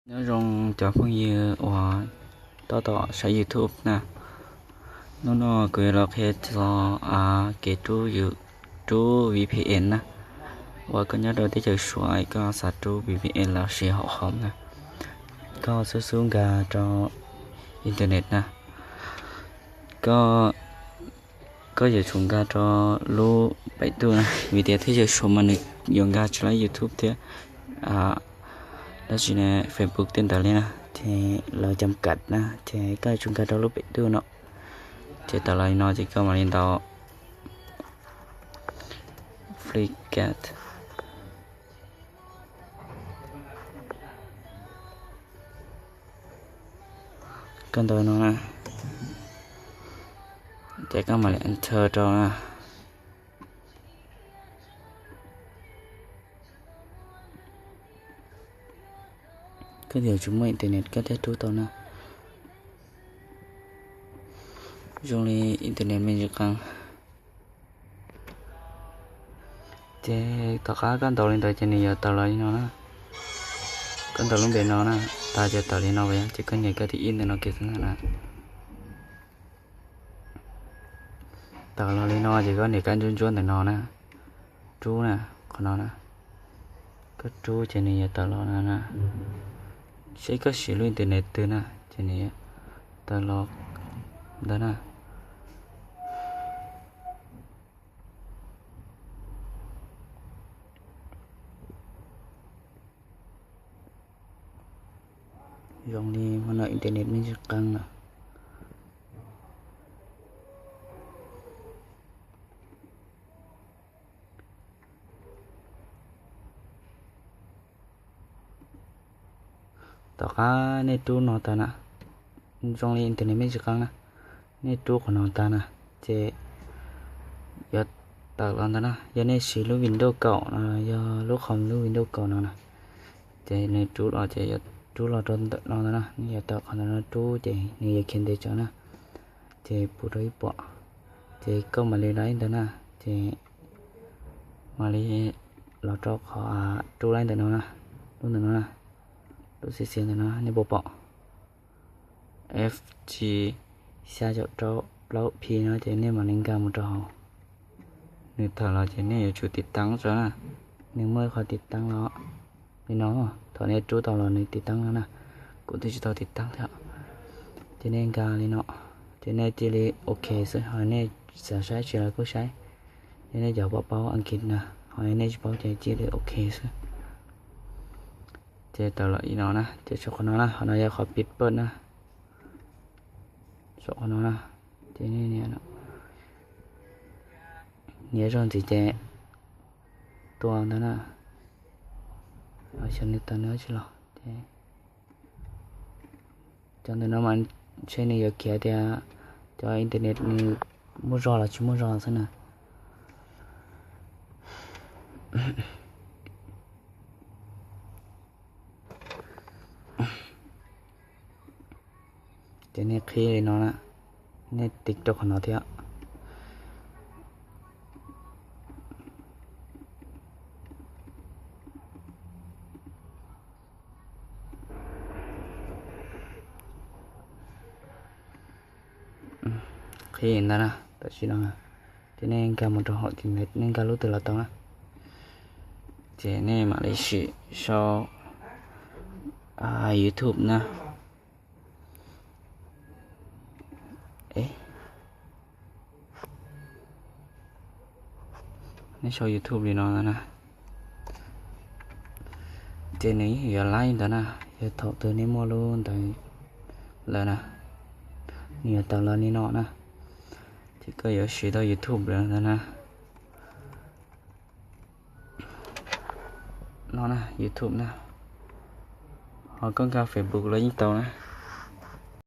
Nyob zoo cov phooj ywg uas tab tom saib YouTube na, hnub no kuv yuav los qhia txog kev rub, rub VPN na. Uas koj nyob rau teb chaws Suav koj xav rub VPN los siv hauv Chrome na, koj xub xub nkag rau internet na, koj koj yuav tsum nkag rau lub Baidu na, vim tias teb chaws Suav mas nws yuav nkag tsis tau YouTube thiab, tab sis ne Facebook tej ntawd li na, ces lawv cam kam na, ces koj yuav tsum nkag rau lub Baidu no, ces tawm los li no ces koj mam li ntaus Flickr. Koj ntaus no na, ces koj mam li enter rau na. Koj yuav tsum muaj internet koj thiaj rub tau na. Zoo li internet me ntsis qee. Ces tom qab koj ntaus li ntawd ces nws yuav tawm los li no na. Koj ntaus lub npe no na, tas ces tawm li no, ces koj nias koj tiv ib ntawm no kiag xwb na. Tawm los li no ces koj nias kab ntsuab ntsuab ntawm no na, rub na, qhov no na. Koj rub ces nws yuav tawm los no na. Seb koj siv lub internet twg na ces nws tawm los ntawd na. Zoo li hmo no internet me ntsis qee lawm. Tom qab nej rub no tas na, zoo li internet me ntsis qee na, nej rub qhov no tas na, ces yuav tawm los ntawd na. Yog nej siv lub Windows kaum no, yog lub qhov lub Windows kaum no na, ces nws rub los ces yuav rub los rau ntawm no ntawd na, nej yuav tawm qhov ntawm no rub ces nws yuav khiav ntev tsawv na, ces pum rau ib puas, ces koj mam li laib ntawd na, ces mam li los rau qhov rub laib ntawm no na, lub ntawm no na, lub xiav xiav ntawm no nej puas pom, F G xya caum rau plaub P no ces nej mam li nkag mus rau hauv. Nws tawm los ces nej yuav tsum tiv taab rau na. Nws muaj ib qho tiv taab los li no, thaum nej rub tau los nws tiv taab no na. Kuv twb tsis tau tiv taab thiab. Ces nej nkag li no, ces nej cia li ok xwb, ho nej xav saib tsis los kuj saib. Yog nej cov paub paub Askiv na, ho nej tsis paub ces cia li ok xwb. Ces tawm los li no na, ces saum qhov no na, qhov no yog qhov pib pawj na. Saum qhov no na, ces nias zog ntxiv ces tua ntawd na. Xyov nws tawm nws tsis los ces cov ntawm no mas ntshe nws yuav khiav tias cov internet nws muaj zog los tsis muaj zog xwb na. Ces nej qhib li no na, nej tiv rau qhov no thiab. Qhib ntawd na, tam sim no ces nej nkag mus rau hauv ces nej nkag lub twg los tau na. Ces nej mam li sim sau YouTube na. Nej sau YouTube li no na, ces nws yeej yuav laib ntawd na. Yog thaum twg nej muaj lub ntawd lawm na, nws yuav tawm los li no na, ces koj yuav siv tau YouTube lawm ntawd na. No na, YouTube na, ho koj nkag Facebook los yeej tau na.